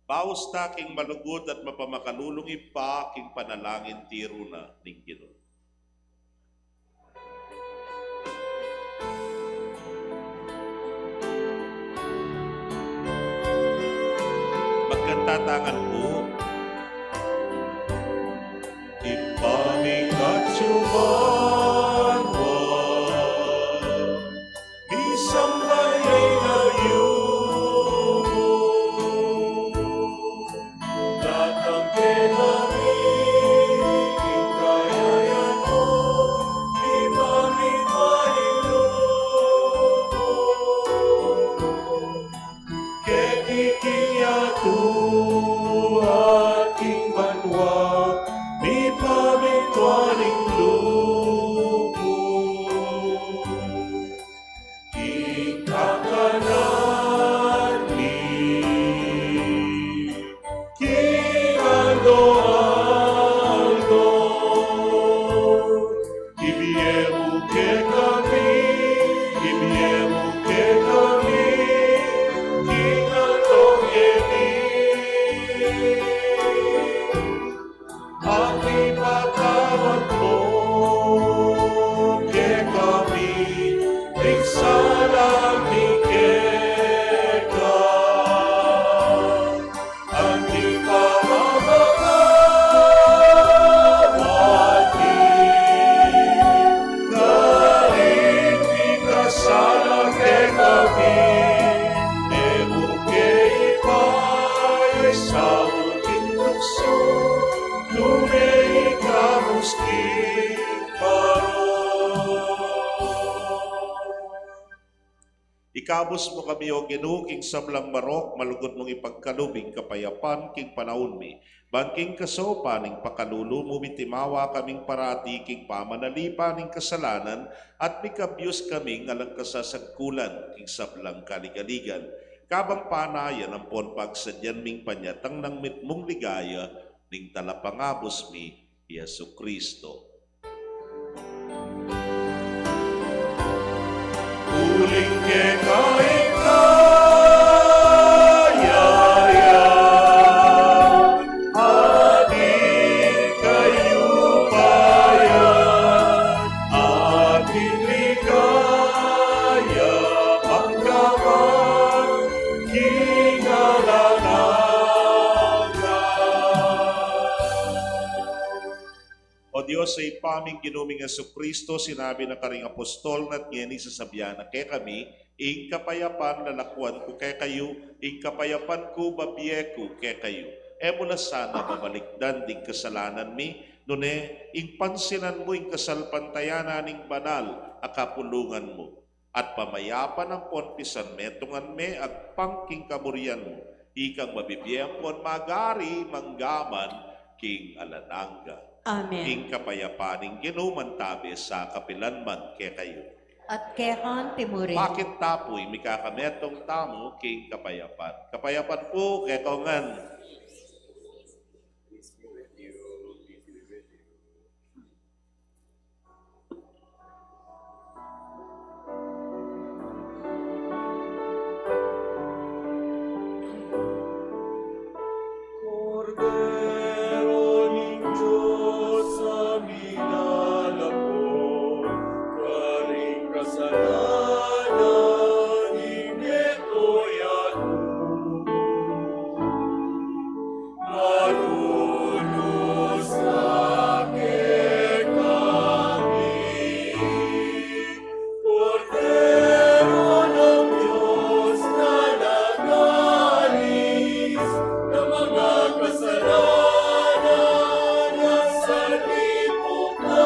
Baus ta king malugud at mapamakalulung Ibpa, king panalangin tiru na ning Ginu. Magkantatangan pu. Ibpa ming atsu banua, misamban ya ing lagyu mu. Datang kekami ing kayarian mu, mipamintuan ing lub mu keti king yatu at king banua, mipamintuan ing lub mu. Ing kakanan mi king aldo-aldo, ibie mu kekami, ibie mu kekami king aldo ngeni. At ipatawad mu kekami ding sala mi keka, anti pamamatawad mi karing mikasala kekami, e mu ke ipaisaul king tuksu, nune ikabus king marok. Ikabus mu kami, O Ginu, king sablang marok, malugud mung ipagkalub ing kapayapan king panaun mi. Ban king kasaupan ning pakalulu mu, mitimawa kaming parati king pamanalipan ning kasalanan, at mikabyus kaming alang kasasagkulan king sablang kaligaligan. Kabang panayan ampon pagsadyan ming panyatang nang mitmung ligaya ning Talapangabus mi, Jesucristo. Uling keka ing kayarian, at ing kayupayan, at ing ligaya, angga man king alang angga. O Dios, Ibpa ming Ginu ming Jesucristo, sinabi na karing apostol na, at ngeni sasabian na kekami, ing kapayapan lalakuan ku kekayu, ing kapayapan ku babie ku kekayu. E mu la sana babalikdan ding kasalanan mi, nune ing pansinan mu ing kasalpantayanan ning banal a kapulungan mu. At pamayapan ampon pisanmetungan me agpang king kamurian mu, ikang mabibie ampon mag-ari mangga man king alang angga. Amen. Ing kapayapan ning Ginu mantabe sa kapilan man kekayu. At keka anti mu rin. Pakit ta pu ing mikakametung tamu king kapayapan. Kapayapan pu kekayu ngan. Adunusa kekami, Kordero ng Dios na nagalis na mga kasalanan ng sanlibutan.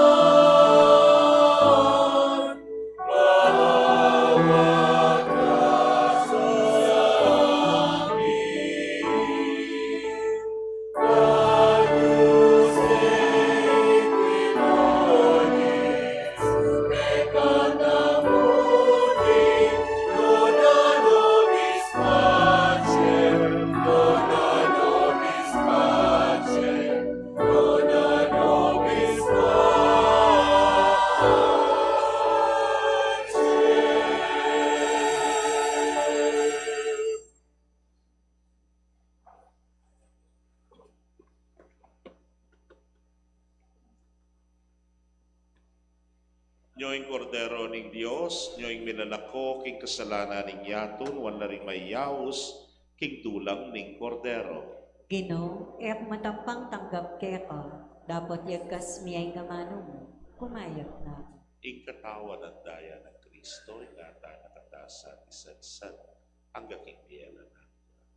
Nyo ing Kordero ning Dios, nyo ing minalako king kasalanan ning yatu, nuan la ring mayaus king dulang ning Kordero. Ginu, e ku matampang tanggap keka, dapot yagkas mu ing amanu mu, kumayap na. Ing katawan at daya nang Kristo, ingatan na katamu at isatsat angga king bie alang angga.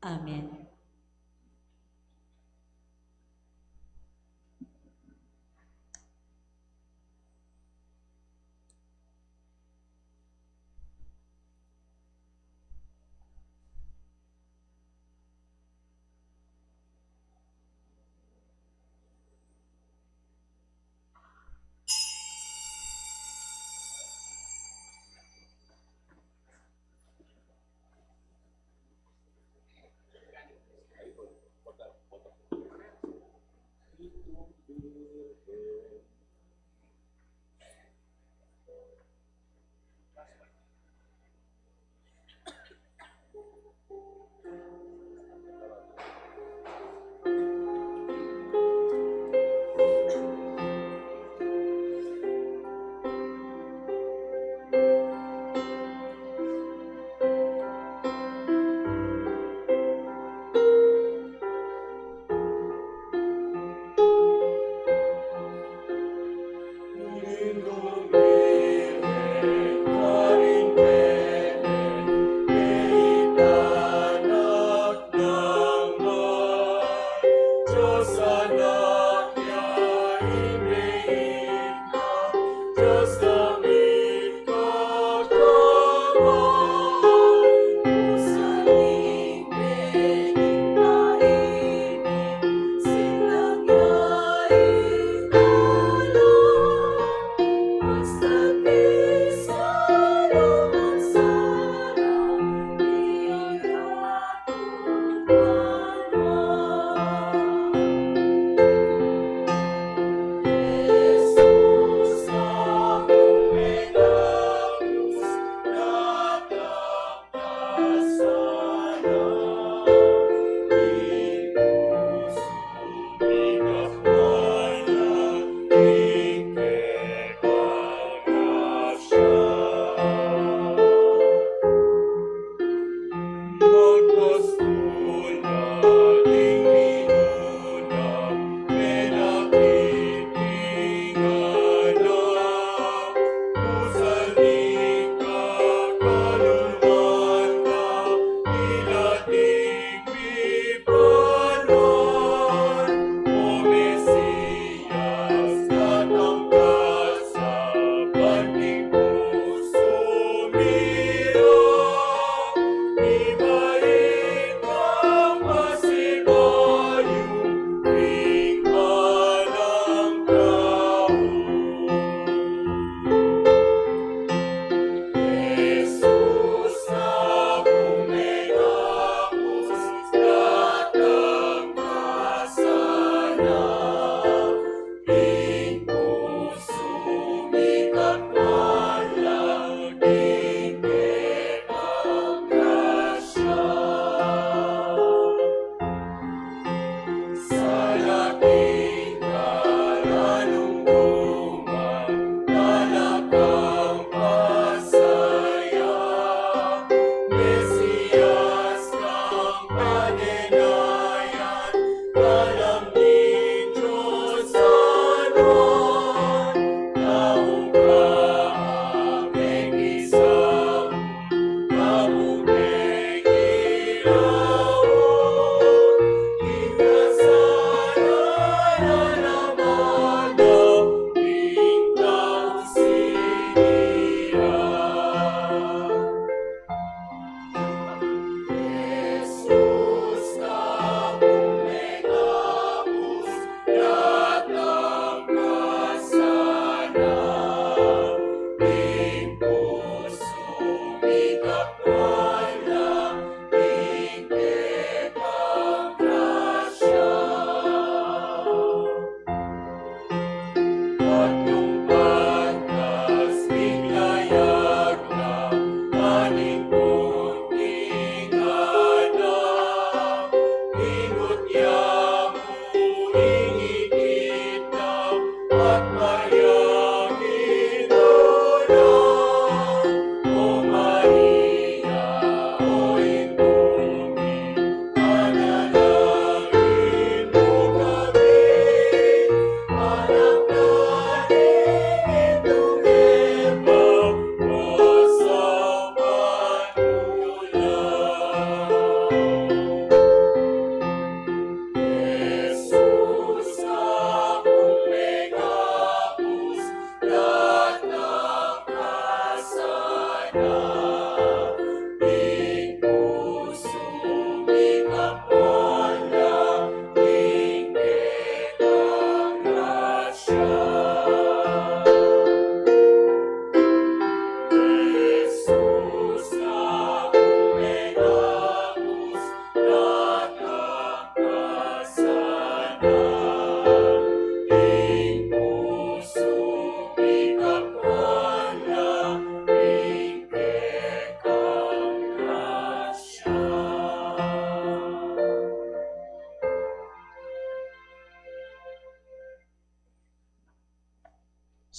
Amen.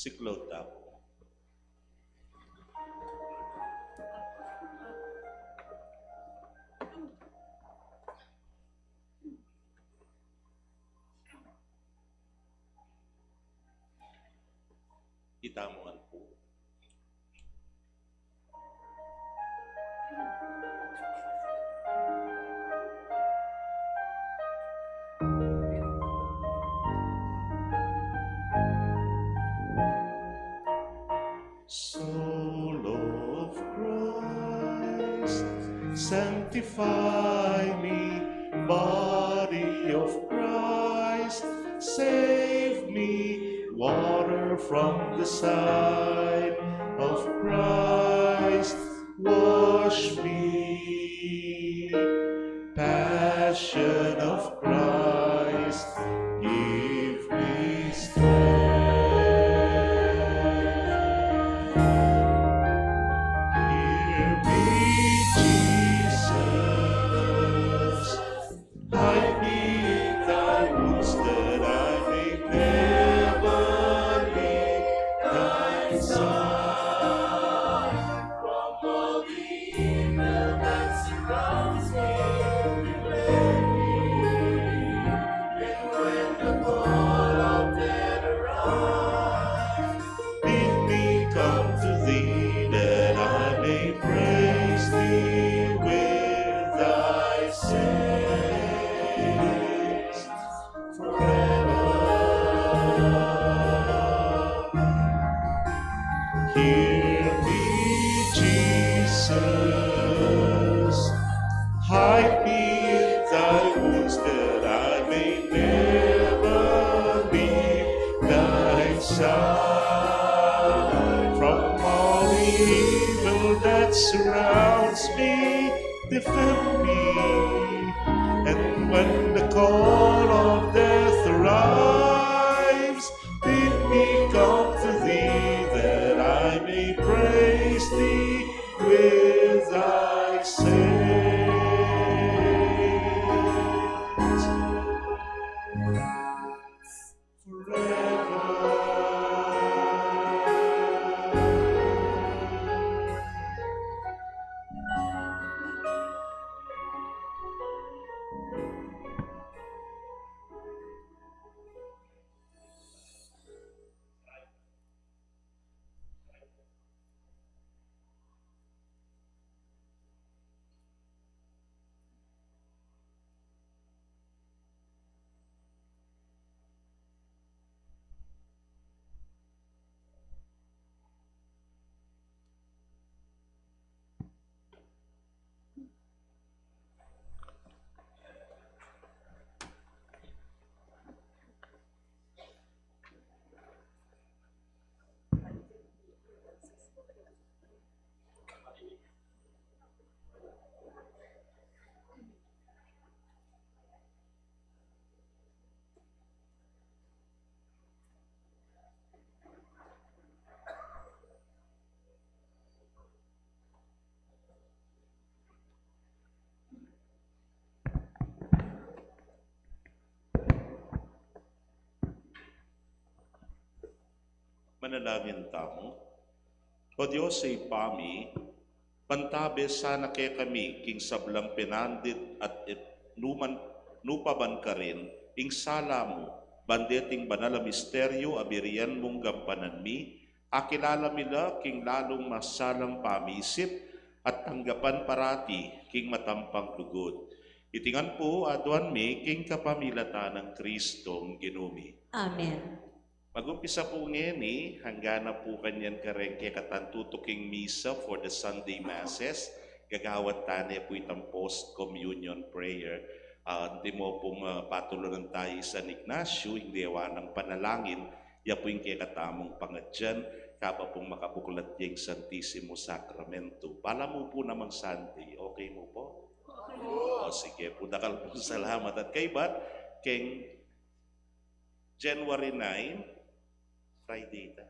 Siklaud tamu. Itamu ngan pu. Soul of Christ, sanctify me. Body of Christ, save me. Water from the side of Christ, wash me. Passion of Christ, give me strength. Hear me, Jesus. Hide me in thy wounds that I may never leave thy side. From all the evil that surrounds me, defend me. And when the call of death arrives, bid me come to thee, that I may praise thee with thy saints forever. Hear me, Jesus. Hide me in thy wounds, that I may never leave thy side. From all evil that surrounds me, defend me. And when the call of death arrives, bid me come to thee, that I may praise thee with thy saints forever. Manalangin tamu. O Dios, Ibpa mi, pantabe sana kekami king sablang penandit at it numan nupaban karin ing sala mu, ban deting banal a misteryu a birian mung gampanan mi, akilala mi la king lalung masalang pamisip at tanggapan parati king matampang lugud. Iti ngan pu aduan mi king kapamilatan nang Kristong Ginu mi. Amen. Magumpisa pu ngeni, angga na pu kanyan kareng kekatang tutuking misa for the Sunday Masses, gagawan tane pu itang post-communion prayer. Ah, antimo pung, ah, patulunan tayu i San Ignacio, ing dewa nang panalangin, ya pu ing kekatamung pangadyan, kaba pung makabuklat ya ing Santisimo Sakramento. Balamu pu namang Sunday, okay mu pu? O, sige pu, dakal pung salamat. At kaybat, keng January nine, Friday ta.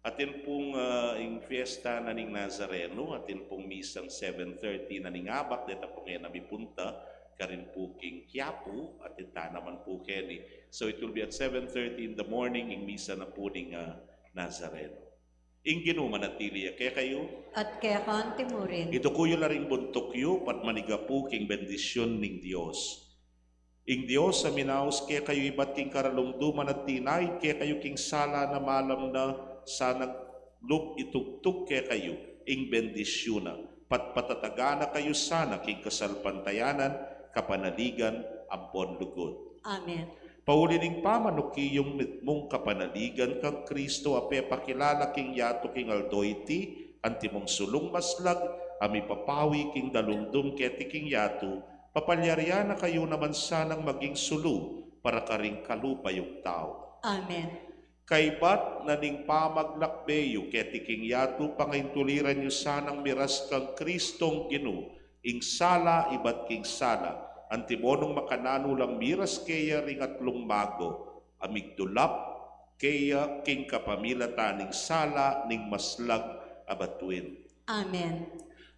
Atin pung, ah, ing fiesta na ning Nazareno, atin pung misang seven thirty na ning abak, deta pung e na mipunta, karin pu king Quiapo, atin ta naman pu keni. So it will be at seven thirty in the morning, ing misa na pu ning, ah, Nazareno. Ing Ginu manatili ya kekayu. At keka mu rin. Iduku yu la ring buntuk yu, patmaniga pu king bendisyun ning Dios. Ing Dios a minaus kekayu ibat king karalumduman at tinaid kekayu king sala na malam na sanang lub itugtug kekayu ing bendisyun na, patpatatagan na kayu sana king kasalpantayanan, kapanaligan, ampon lugud. Amen. Pauli ning pamanukian mung kapanaligan kang Kristo a pepakilala king yatu king aldo iti, antimong sulung maslag a mipapawi king dalumdum keti king yatu, papalyarian na kayu naman sanang maging sulu para karing kalupayung tau. Amen. Kaybat na ning pamaglakbe yu keti king yatu, pangaintuliran yu sanang miras kang Kristong Ginu, ing sala ibat king sala, antimo nung makananu lang miras keya ring atlung mago, a migdulap keya king kapamilatan ning sala ning maslag a batuin. Amen.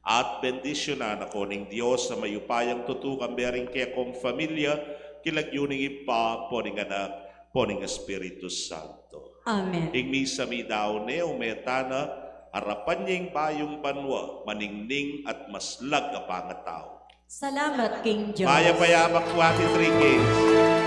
At bendisyunan na ko ning Dios a mayupayang tutu, kambe ring kekong familia, king lagyu ning Ibpa, ampo ning Anak, ampo ning Espiritu Santo. Amen. Ing misa mi daun ne, ume tana, arapan ya ing bayung banua, maningning at maslag a pangatau. Salamat king Dios. Mayap a yabak pu, Ate Three Kings.